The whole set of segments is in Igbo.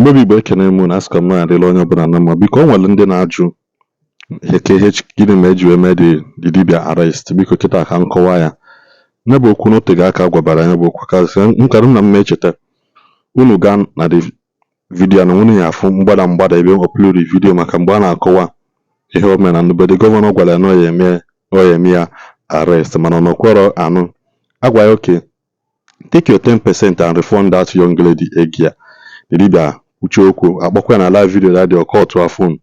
Igbo bụ Igbo, ekene m unu. Asịkwa m na ya adịla onye ọbụla na mma. Biko, o nwere ndị na-ajụ ihe ka ihe gịnị ma eji wee mee the dibia arrest. Biko, kịta ka m kọwaa ya. Ya bụ okwu n'oteghị aka gwabara ya bụ okwu ka nkwado na mma echeta unu gaa na the video na unu ya afụ mgbada mgbada ebe upload video maka mgbe a na-akọwa ihe o mere na mgbe the governor gwara ya na ọ ya eme, ọ ya eme ya arrest, mana ọ nọkwero anụ agwa ya, "Okay, take your 10% and refund that young lady ego ya." The dibia kwuchie okwu, akpọkwa ya na live video that dị ọkọtụ phone.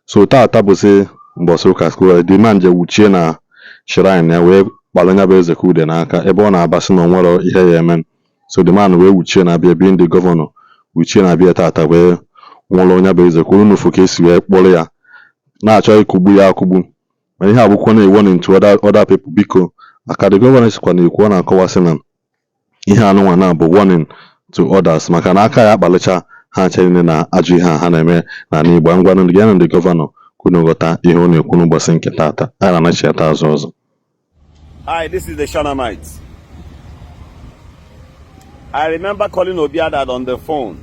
So tata bụsị mbọsị ụka, the man je wuchie na shrine ya wee kpalụ ya bụ eze ka ude n'aka ebe ọ na-abasị na onwero ihe ya eme. So the man wee wuchie na bịa being the governor, wuchie na bịa tata wee nwụrụ onye bụ eze ka unu fụ ka esi wee kpụrụ ya na-achọ ịkụgbu ya akụgbu. Ma ihe abụkwa na warning to other people. Biko, maka the governor sikwa na ekwu, ọ na-akọwasị na ihe anụnwa na bụ warning to others, maka na aka ya akpalicha ha ncha niile na ajọ ihe a ha na-eme n'ala Igbo. Ngwanụ, geenụ the governor ka unu ghọta ihe ọ na-ekwu n'ụbọchị nke tata. A na-anachiata azụ ọzọ. Hi, this is the Shanamites. I remember calling Obiadad on the phone,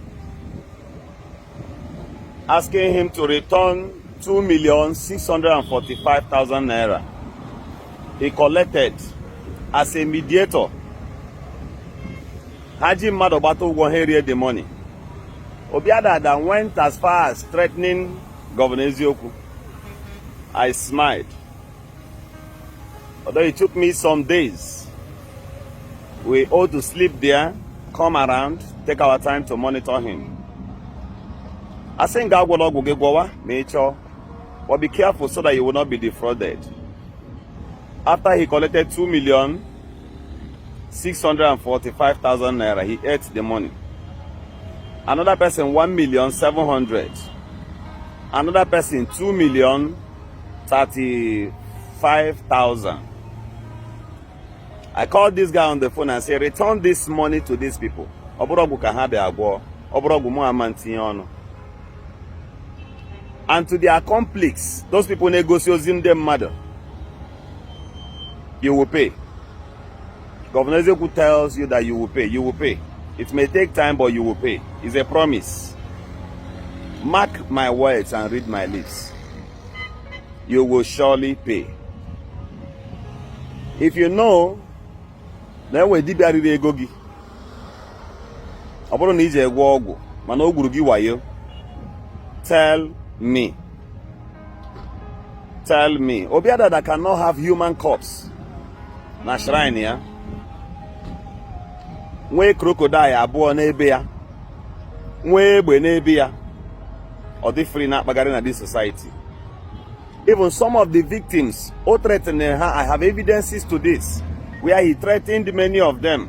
asking him to return 2,645,000 naira he collected as a mediator. Haji mmadụ gbata ụgwọ, ha erie the money. Obiadada went as far as threatening Governor Eziokwu. I smiled. Although it took me some days, we ought to sleep there, come around, take our time to monitor him. I think God will ọgwụ gị gwọwa ma ị chọọ, but be careful so that you will not be defrauded. After he collected 2,645,000 naira, he ate the money. Another person 1 million 700. Another person 2,035,000. I called this guy on the phone and say, "Return this money to these people. Ọ bụrụ ọgwụ ka ha bịa gwọọ, ọ bụrụ ọgwụ mụ ama ntinye ọnụ." And to the accomplice, those people na-egosi ozi ndị mmadụ, you will pay. Governor Eziokwu tells you that you will pay. You will pay. It may take time, but you will pay. It's a promise. Mark my words and read my lips. You will surely pay. If you know na enwe dibịa riri ego gị, ọ bụrụ na iji egwọ ọgwụ mana o gwuru gị wayo, tell me. Tell me. Obiadada cannot have human corpse na shrine ya, nwee crocodile abụọ n'ebe ya, nwee egbe n'ebe ya, ọ dị free na-akpagharị na this society. Even some of the victims o threatened ha, I have evidences to this, where he threatened many of them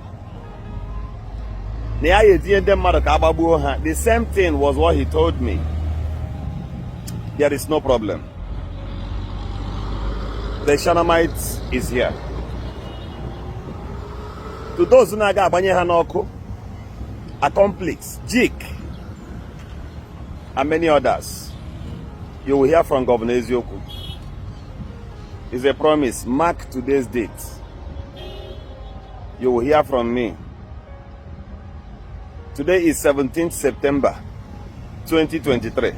na ya etinye ndị mmadụ ka agbagbuo ha. The same thing was what he told me. There is no problem. The Shanamite is here. To those na-aga agbanye ha n'ọkụ, accomplice, Jik, and many others, you will hear from Governor Eziokwu. It's a promise. Mark today's date. You will hear from me. Today is 17th September 2023.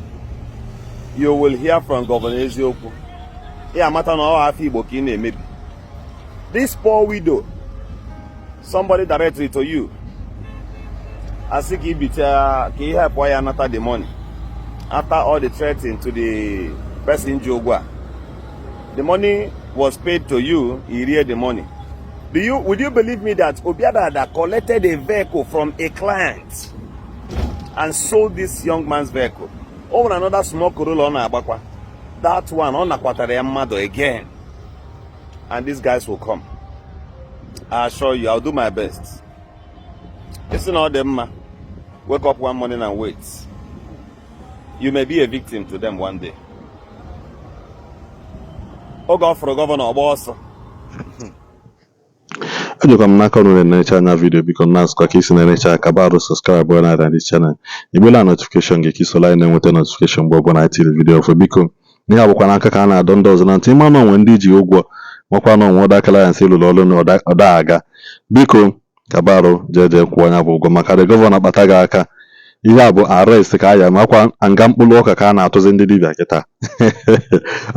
You will hear from Governor Eziokwu. Ị amata na ọ afọ Igbo ka ị na-emebi. This poor widow, somebody directly to you, asị ka ibite ka ị help ya nata the money. After all the threatening to the person ji ụgwọ a, the money was paid to you, he rie the money. Do you would you believe me that Obiadada collected a vehicle from a client and sold this young man's vehicle? O nwere another small Corolla ọ na-agbakwa. That one ọ nakwatara ya mmadụ again. And these guys will come. I assure you, I'll do my best. Isi na ọ dị mma, wake up one morning and wait. You may be a victim to them one day. Oge ọ fụrụ governor, ọgba ọsọ. Ejikwa m n'aka unu na-enecha anya video. Biko, na asụkwa ka isi na-enecha aka barụ subscribe na this channel, igbela notification gị ka isola anyị na-enweta notification mgbe ọbụla anyị tiri video ọfụ. Biko, ihe abụkwa n'aka ka a na-adọ ndị ọzọ na ntị. Ịma na onwe ndị ji ụgwọ, makwa na onwe ọda clients lụrụ ọrụ na ọda aga. Biko, kabarụ jee jee kwụọ ya bụ ụgwọ, maka the governor kpata gị aka. Ihe a bụ arrest ka a ya makwa nga mkpụrụ ọka ka a na-atụzi ndị dibịa kịta.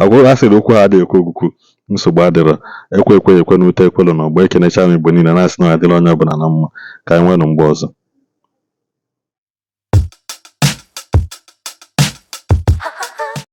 Agwụ a sịrị okwu ha adịghị ekwe okwukwu. Nsogbu adịrọ, ekwe ekwe ekwe n'ute ekwelu n'ọgbọ. Ekenecha m Igbo niile, na-asị na ọ ya dịrị onye ọbụla na mma. Ka anyị nweenụ mgbe ọzọ.